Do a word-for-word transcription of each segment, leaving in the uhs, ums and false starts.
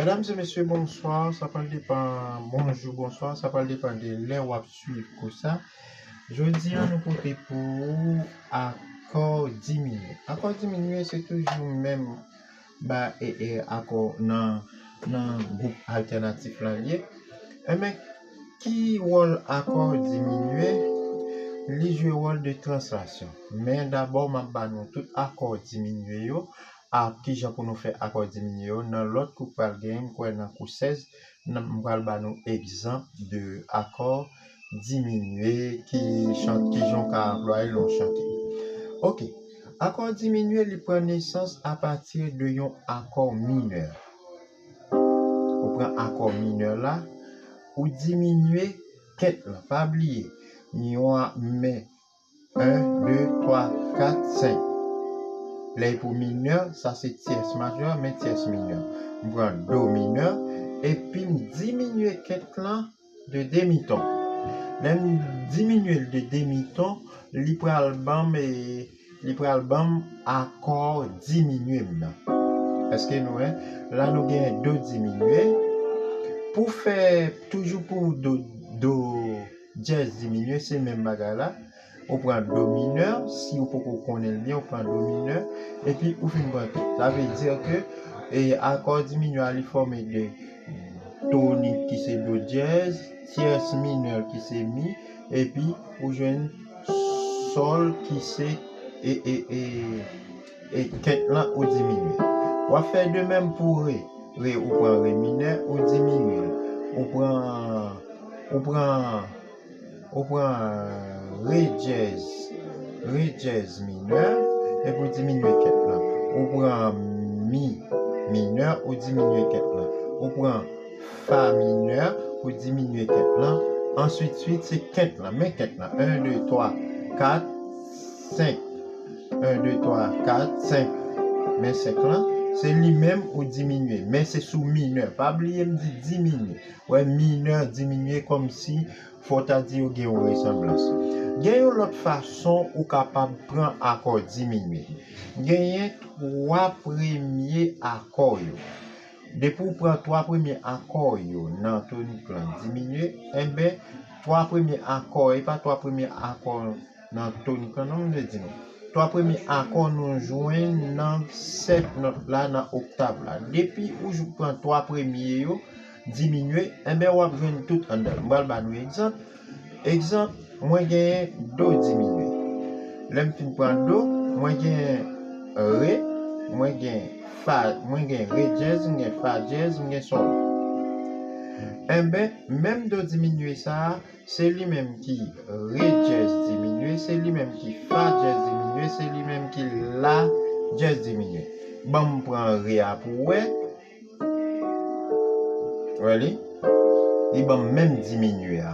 Medam e mesye, bonswa. Sa pral depann, bonjou, bonswa. Sa pral depann de lè w ap swiv kou sa. Jodi a, nou pote pou ou akò diminye. Akò diminye, se toujou menm ba e, e akò nan, nan gwoup altènatif la l ye. Enben, ki wòl akò diminye? Li jwe wòl de translasyon. Men dabò, m ap ba nou tout akò diminye yo, ak kijan pou nou fè akò diminye yo. Nan lòt kou k pral genyen, m kwè nan kou sèz, m pral ba nou egzanp de akò diminye ki chan-, kijan w ka anplwaye l nan yon chante. Oke. Akò diminye, li pran nesans apati de yon akò minè. Ou pran akò minè la, ou diminye kent lan. Pa bliye, yon a, men en, de, twa, kat, senk. Lè pou minè, sa se tyès majè, men tyès minè. M pran do minè, epi m diminye kent lan de demi ton. Lè m diminye l de demi ton, li pral ban m, e, li pral ban m akò diminye m nan. Èske nou wè? La nou gen do diminye. Pou fè toujou pou do, do dyèz diminye, se menm bagay la. Ou pran do minè, si ou poko konnen l byen, ou pran do minè, epi ou fin pran tout. Sa vle di ke, e, akò diminye a li fòme de tonik ki se do dyèz, tyès minè ki se mi, epi ou jwenn sòl ki se, e, e, e, e kent lan ou diminye. W ap fè de menm pou re. Re, ou pran re minè, ou diminye l. Ou pran, ou pran, ou pran re dyèz, re dyèz minè, epi ou diminye kent lan. Ou pran mi minè, ou diminye kent lan. Ou pran fa minè, ou diminye kent lan. Answit, swit, se kent lan. Men kent lan. En, de, twa, kat, senk. En, de, twa, kat, senk. Men senk lan, se li menm ou diminye. Men se sou minè. Pa bliye m di diminye. Wè, minè, diminye, kòmsi fò w ta di yo gen yon resanblans. Gen yon lòt fason ou kapab pran akò diminye. Genyen twa premye akò yo. Depi w pran twa premye akò yo nan tonik lan diminye, enben, twa premye akò, e pa twa premye akò nan tonik lan, non, m vle di nou. Twa premye akò nou jwenn nan sèt nòt la, nan oktav la. Depi ou jou-, pran twa premye yo, diminye, enben, w ap jwenn tout anndan l. M pral ba nou egzanp. Egzanp, mwen genyen do diminye. Lè m fin pran do, mwen genyen re, mwen gen fa, mwen gen re dyèz, mwen gen fa dyèz, mwen gen sòl. Enben, menm do diminye sa a, se li menm ki re dyèz diminye, se li menm ki fa dyèz diminye, se li menm ki la dyèz diminye. Ban m pran re a pou w wè. Wè li? Li ban m menm diminye a.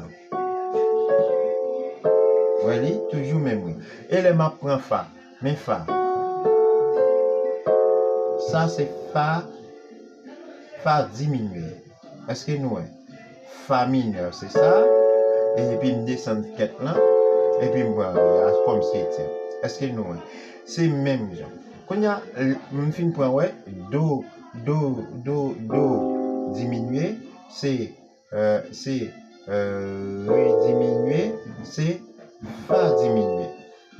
Wè li? Toujou menm wi. E lè m ap pran fa? Men fa. Sa se fa, fa diminye. Èske nou wè? Fa minè, se sa. Epi m desann kent lan. Epi m pran re a kòm setyèm. Èske nou wè? Se menm jan. Kounye a, m fin pran, wè, do, do, do, do diminye, se, e, se, e, re diminye, se fa diminye.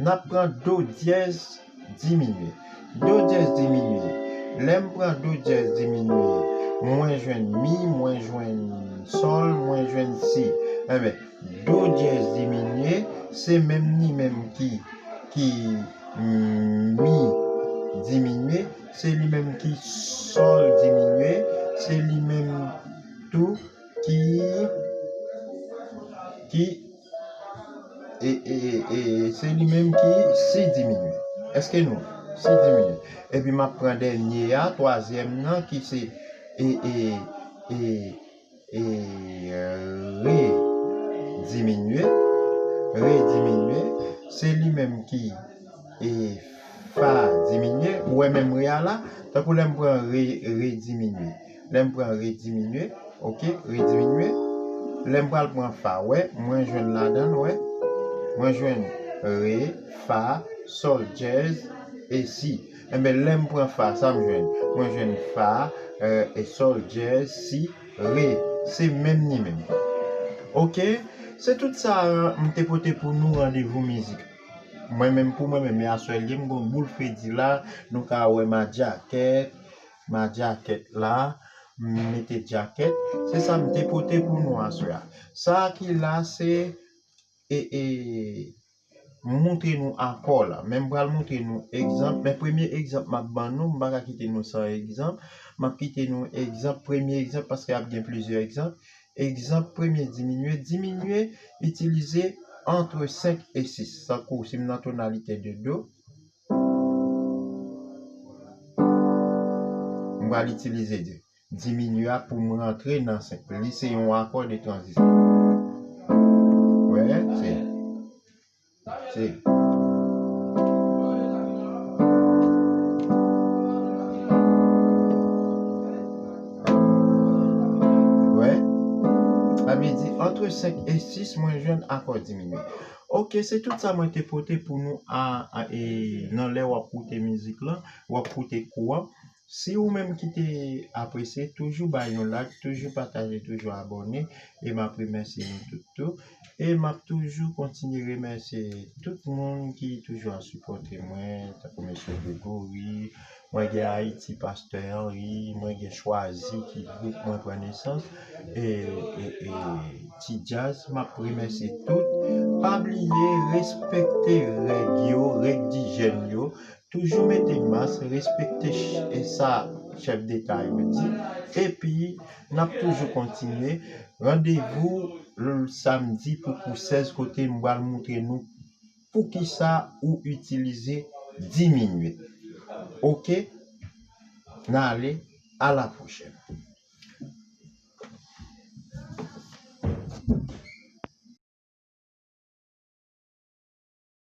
N ap pran do dyèz diminye. Do dyèz diminye. Lè m pran do dyèz diminye, mwen jwenn mi, mwen jwenn sòl, mwen jwenn si. Enben, do dyèz diminye, se menm li menm ki, ki mi diminye, se li menm ki sòl diminye, se li menm tou ki, ki, e, e, e, e, se li menm ki si diminye. Èske nou? Si diminye. Epi m ap pran dènye a, twazyèm nan, ki se, e, e, e, e re diminye, re diminye, se li menm ki, e, fa diminye, ou wè menm re a la, tankou lè m pran re, re diminye, lè m pran re diminye, oke, re diminye, lè m pral pran fa, wè, mwen jwenn ladan l, wè, mwen jwenn re, fa, sòl dyèz, e si. Enben, lè m pran fa, sa m jwenn? Mwen jwenn fa, e, e sòl, dyèz, si, re. Se menm ni menm. Oke? Se tout sa m te pote pou nou randevou mizik. Mwen menm, pou mwen menm, e aswè l ye, m gon boul fredi la, nou ka wè ma djakèt, ma djakèt la, m mete djakèt. Se sa m te pote pou nou aswè a. Sa ki la, se e, e, moutre nou akò la. Men m pral moutre nou egzanp. Men premye egzanp m ap ban nou, m pa ka kite nou san egzanp. M ap kite nou egzanp, premye egzanp, paske ap gen plizyè egzanp. Egzanp premye diminye. Diminye, itilize antre senk e sis. Tankou si m nan tonalite de do, m pral itilize de. Diminye a pou m rantre nan senk. Li se yon akò de tranzisyon. Wè, se, se. Wè. Sa vle di, antre senk e sis, mwen jwenn akò diminye. Oke, se tout sa mwen te pote pou nou a, a, e, nan lè w ap koute mizik lan, w ap koute kou an. Si ou menm ki te apresye, toujou bay yon like, toujou pataje, toujou abòne. E m ap remèsye nou tout tou. E m ap toujou kontinye remèsye tout moun ki toujou ap sipòte mwen, tankou mesye Gregory, mwen gen Ayiti, Pastè Henry, mwen gen Chwazi ki gwoup mwen pran nesans, e, e, e Ti Jazz, m ap remèsye tout. Pa bliye respekte règ yo, règ dijyèn yo, toujou mete mas, respekte ch-, e sa chèf deta yo di. Epi, n ap toujou kontinye. Randevou l-, samdi pou kou sèz kote m pral moutre nou poukisa ou itilize diminye. Oke? N ale, a la pwochèn.